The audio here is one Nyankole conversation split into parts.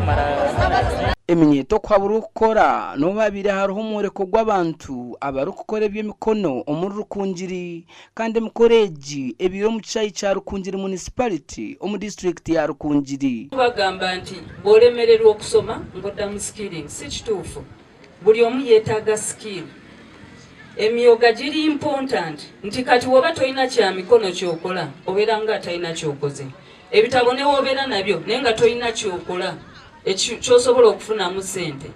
kumara. Eminyeeto okuhaburwa okukora n'obu habaire hariho omworeko gw'abantu abarikukora eby'emikono omuri Rukungiri kandi emikoro egi ebaire omu kishaayi kya Rukungiri Municipality omu disiturikiti ya Rukungiri. Bagamba nti bw'oremererwa okusoma ngu oddamu skilling, si kituufu. Buri omu yetaaga skill. Emyoga giri important nti kati woba tolina kya mikono kyokola obeera nga atalina kyokoze. Ebitabo newobeera nabyo naye nga tolina kyokola kyosobola okufunamu sente.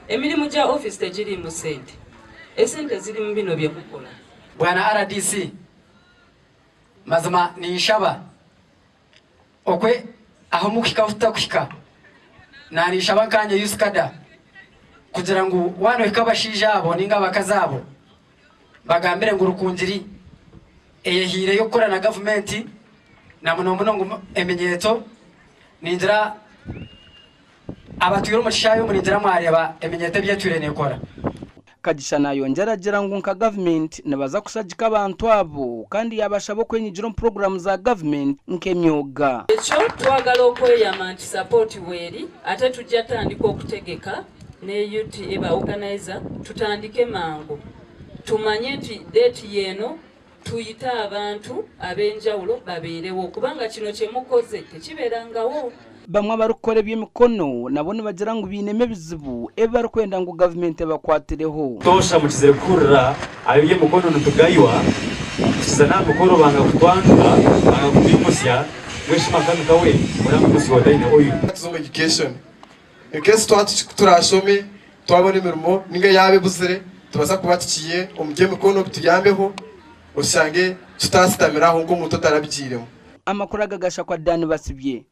Emirimu gya office tegiriimu sente. Esente ziri mu bino byemukola. Bwana rdc mazima ninshaba Okwe ahu mukuhika ahu tutakuhika. Naninshaba nkanye Yuscada kugira ngu waaba nohika abashaija abo ninga abakazi abo bagambire ngu Rukungiri eyehiireyo kukora na gavumenti na muno muno ngu eminyeeto ningira Abatwire omu kishaayi omu ningira mwareeba eminyeeto ebi etwire neekora. Kagisha nayongyera agira ngu nka gavumenti nibaza kushagika abantu abo kandi yabashaba okwenyigira omu puroguraamu za gavumenti nk'emyoga. Ekyo twagala okweyama nti support weeri ate tujja tandika okutegeka ne UTA ba organizer tutandike mangu tumanye nti date yeeno Tuyite abantu ab'enjawulo babeerewo kubanga kino kye mukoze tekibeerangawo. Bamwe abarikukora eby'emikono nabo nibagira ngu bainemu ebizibu ebi barikwenda ngu gavumenti ebakwatireho. Butoosha mukizire kuhurira ab'eby'emikono nitugaywa, tukiza n'aha mikoro banga kutwanjura, banga kutwimutsya, mbwenu shi makanika we oramwimutsya ota aine oil? Tuze omu education in case twaba turashome twabona emirimo ninga yaaba ebuzire nitubaasa kuba tugiire omu by'emikono bituyambeho oshange tutasitamire aho nk'omuntu otarabigiiremu. Amakuru aga gashakwa Dan Basibye.